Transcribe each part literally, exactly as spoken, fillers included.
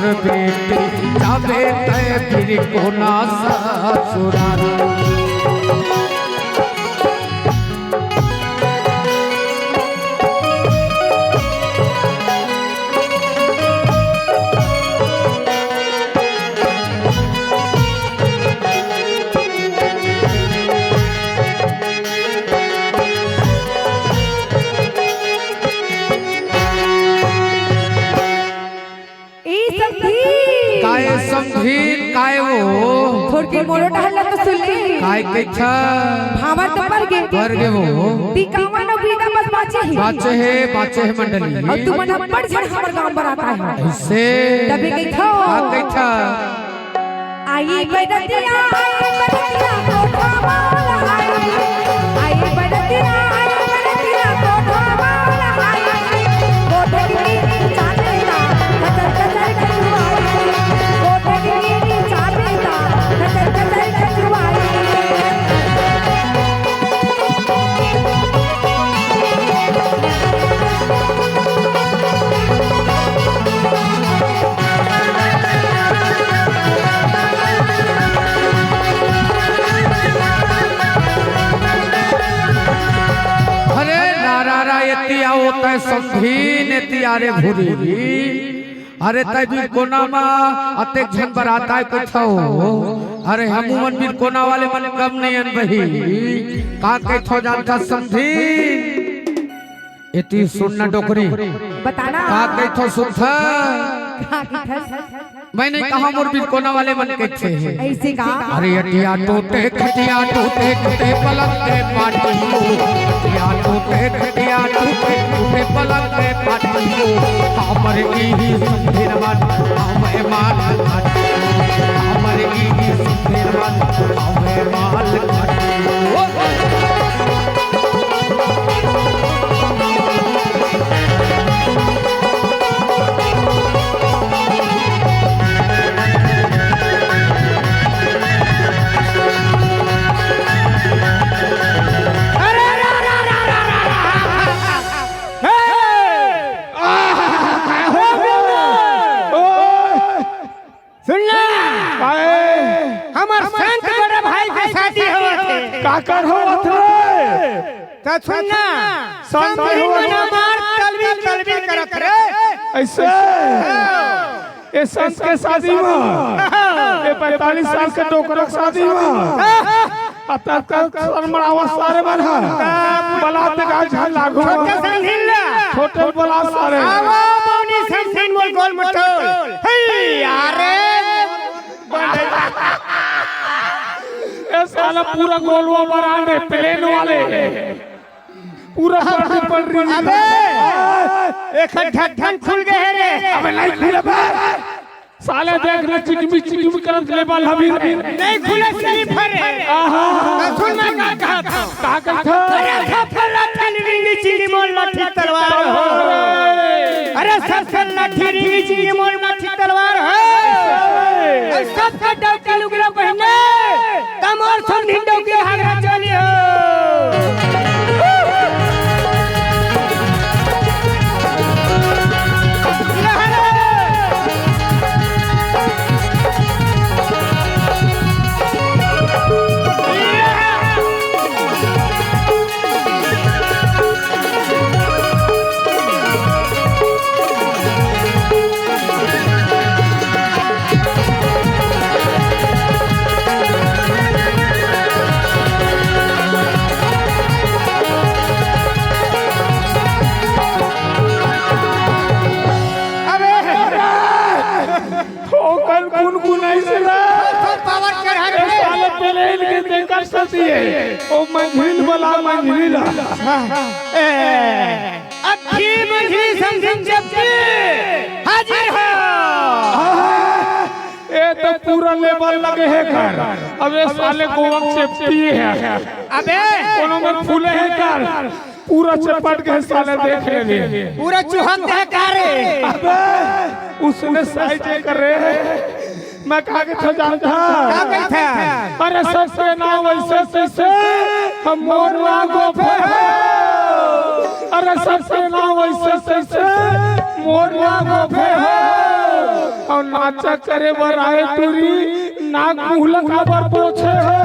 बेटी जाबे तै फिर कोना ससुराल। ए समधी। काय समधी, काय वो? थोरके मोरो डहर ला तो सुन ले। काय कहिथा? भांवर तो पर गे। पर गे वो। तिकावन अउ बीदा बस बाचे हे। बाचे हे, बाचे हे मंडली। अउ तुमन अब्बड़ झन हमर गांव बरात आए हव। अइसे? तभे कहिथा। का कहिथा? आई बरतिया, आई बरतिया, कोठा वाला आई। आई बरतिया, आई बरतिया, कोठा वाला आई। कोठा की चांदना, कचर कचर कचुआई। कोठा की चांदना, कचर कचर कचुआई। अरे नारा रा एतिया होता है समधी ने तियारे भूरी। अरे तै भी कोना मा अतेक झन बरात आए कथव। अरे हमू मन भी कोना वाले मन कम नहीं अन बही। का कथव जानथा समधी? एती सुन ना डोकरी। बताना। का कहिथो सुनथा? का कहिथस? मैं नहीं कहा मोर बिरकोना वाले मन कहिथे। अइसे का? अरे अटिया टूटे, खटिया टूटे, टूटे पलंग के पाटी। अटिया टूटे, खटिया टूटे, टूटे पलंग के पाटी। हमर इही समधिन मन, हमें माल खाटी। हमर इही समधिन मन, हमें माल खाटी। सुन ना, काहे? हमर संत बड़े भाई के शादी होवत हे। काकर होवत रे? त सुन ना, संत समधी होवत मन हे। हमार तलवी तलवी करत रे। अइसे? हाँ। ए संत के शादी मा? हाँ। ए पैंतालीस साल के डोकरा के शादी मा? हाँ। अतका शर्मड़ावा सारे मन ह। बलात का झन लागो। छोटे समधिन ला। छोटे बलात सारे। आवा बौनी समधिन मोर गोल मटोल। हे यारे। ए साला पूरा गोलवा बरांडे, प्लेन वाले। पूरा पटरी पटरी। अबे, एकर ढक्कन खुल गे हे रे। अबे नहीं खुले बे। साले देख रे, चिकमी चिकमी करत लेबल हबी रे। नहीं खुले, स्लिप हे रे। आहा। त सुन मैं का कहत हूँ। का कहत हूँ? अरे सब कर लाठी रिंगी चिंगी मोर लाठी तलवार हो। अरे सब कर लाठी रिंगी चिंगी मोर लाठी तलवार हो। अरे सब कर डौकी लुगरा पहिने। त मोर समधिन डौकी घाघरा चोली हो। अबे! ठोकर गुनगुनाइस रे। पावर चढ़ा ए दे। साले प्लेन के देखत कती हे। ओ मंझिल बला मंझिल। ए, अक्खी मंझिल समधिन चपटी। हाजिर हो। ए तो पूरा लेबल लगे हे कर। अबे साले गोवा चपटी हे। अबे। कोनो में फूले हे कर। पूरा चपट के साले देख ले। पूरा चुहक दे का रे? अबे, उसने साइड कर रहे हैं। मैं कहा के था जानता। का कहता? अरे सबके नाम वैसे तैसे, हम मोर लागो फे हो। अरे सबके नाम वैसे तैसे, मोर लागो फे हो। अउ नाचा करे बर आए टूरी, नाक मुंह ला काबर पोछे हो?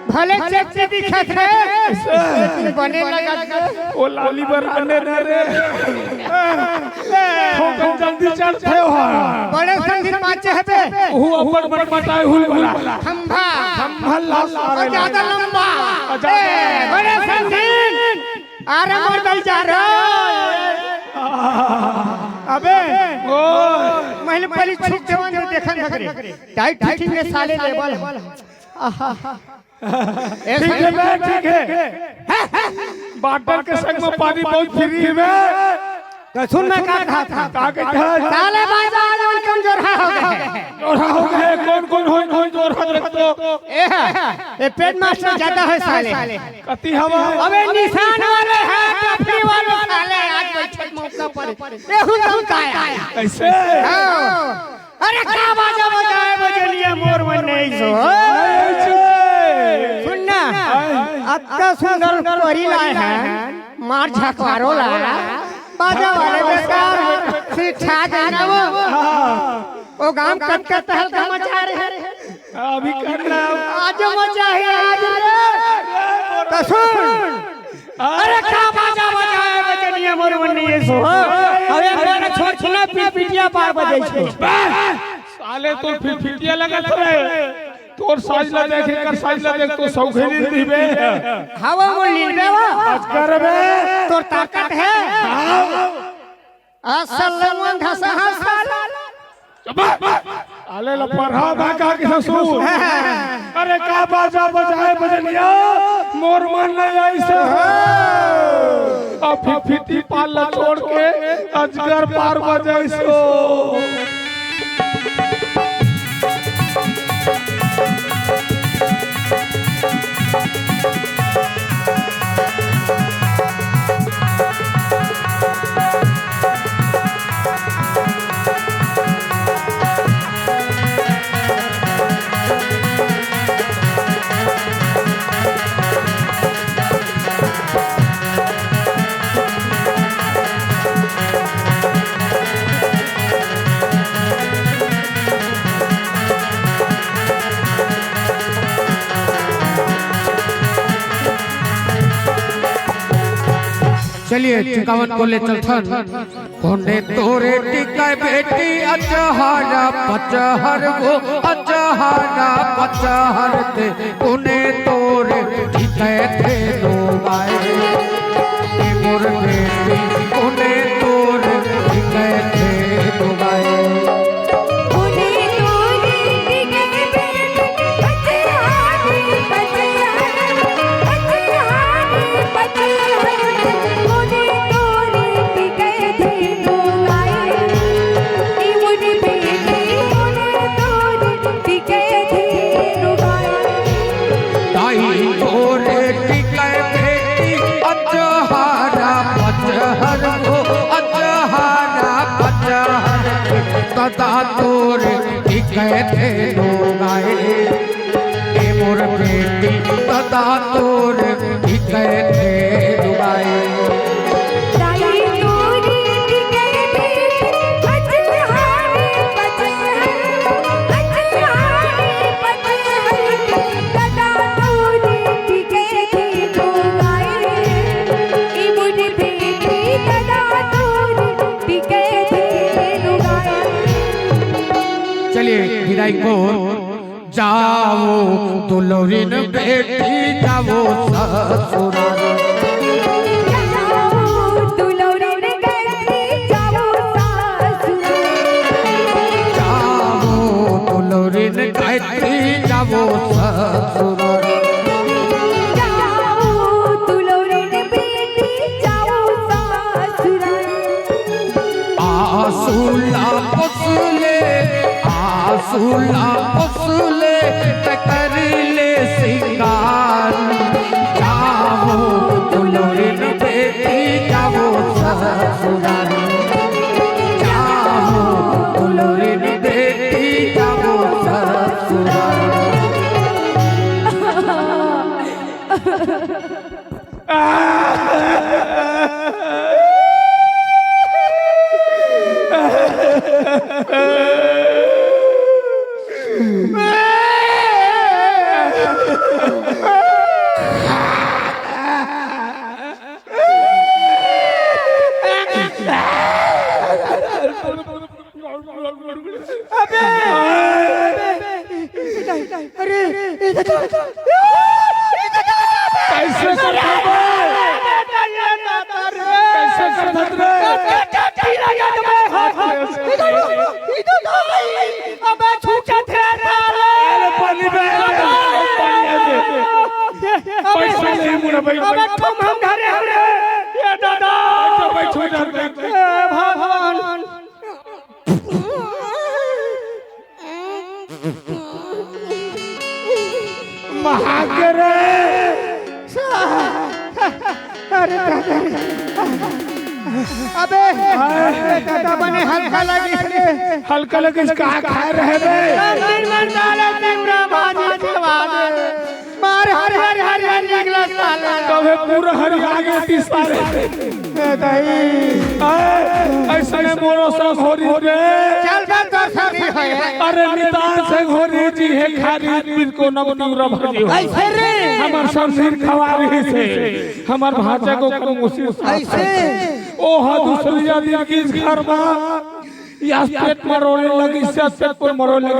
भले sexy दिखत हे, लेकिन बने लगत हे। ओ लाली बर आने दे रे। ठोकन जल्दी चढ़थे हो। बड़े संगीत बाजे हे बे। ओहू अपन मन बताए हुल वाला। खंभा। खंभा लाल और ज्यादा लंबा। और ज्यादा ए, बड़े संगीत। अरे मोर दल जा रे। अबे। ओ। महिला पहली छुप जवान जो देखन खतरे। टाइट फिटिंग में साले लेवल। आहा। ए, ठीक हे बे, ठीक हे। बॉटल के संग में पानी बहुत free हे बे। तो सुन, मैं का कहा था? का कहा था? साले बाजा वाला कमजोर हो गए। जोरहा हो गए, कौन, कौन होई, होई जोरहा रख दो। ए, ए, पेट मास्टर ज्यादा हे साले। कति हवा? अबे निशान वाले हे, टपरी वाले साले, आज बैठक मौका पर। ए, हूँ तुम का आया? कैसे? हाँ। अरे का बाजा बजाए बजनिया मोर मन नइ सो। सुन ना, अतका सुंदर परी लाए हे, मार झकवारो ला, बाजा वाले बेकार, फिर छा देना वो। वो गांव कब का तहलका मचा रहे हैं। अभी करना। आज मचा है, आज रे। तो सुन, अरे का बाजा बजाए बजनिया मोर मन नइ सो। अबे मेरा छोट सुना पी-, पिटिया पार बजाई छो। साले तो फिर पिटिया लगत रहे। तोर साइज ला देख, एकर साइज ला देख, तो सौखे नींद दिबे। हवा वो नींद बे वो। आज करबे। तोर ताकत हे। हाँ। असल मन घसा हंसा। चुप। आले ला पढ़ा ना का के ससुर। अरे का बाजा बजाए बजनिया, मोर मन नइ आइस हो। अब फिर फिटी पाल ला छोड़ के अजगर पार बजाइस हो। चलिए, चुकावन को ले चलथन। कोने तोरे टिकै बेटी अचहर पचहर वो, अचहर पचहर ते कोने तोरे टिकै थे दो बाए। ए मोर बेटी कोने तोरे टिकै थे दो बाए। ताई तोरे टिकै बेटी अचहर पचहर वो, अचहर पचहर। तदा तोरे टिकै थे दो बाए। ए मोर बेटी तदा तोरे टिकै थे दो बाए। चलिए, विदाई को। जाओ दुलौरिन बेटी जाओ ससुराल। जाओ दुलौरिन गायत्री जाओ ससुराल। ला पोसले, आंसू ला पोसले, त कर ले सिंगार। जावो दुलरिन बेटी, जावो ससुरार। जावो दुलरिन बेटी, जावो ससुरार। अबे! अरे, कैसे करत हस बे? कैसे करत हस बे? अबे छूटत हे साले। अरे पानी बे, पानी दे। पैसा नहीं मुड़ा भाई। अबे तुम हम धरे हमरे। ये दादा। पैसा छूटत हे। ए भगवान। महागरे। अरे दादा रे। अबे, अरे दादा बने हल्का लगिस रे। हल्का लगिस का खाए रहे बे? तीन मन साले तीवरा भाजी खवा दे। मार हर हर हर हर निकला साले। तबे पूरा हरिया गे तीस साले। ए दाई। ऐ, ऐसने मोरो संग होरी रे। चल बे तोर संग होए। अरे नितान संग होरी जी हे खारी बिन को नम तीवरा भाजी हो। ऐसे रे। हमर समझीर खवा रही से। हमर भांचा को कोन मुसीबत। ऐसे। ओ हा दूसरी आदमी किस घर मा। या पेट मरोड़े लगी से पेट पर मरोड़े लगी।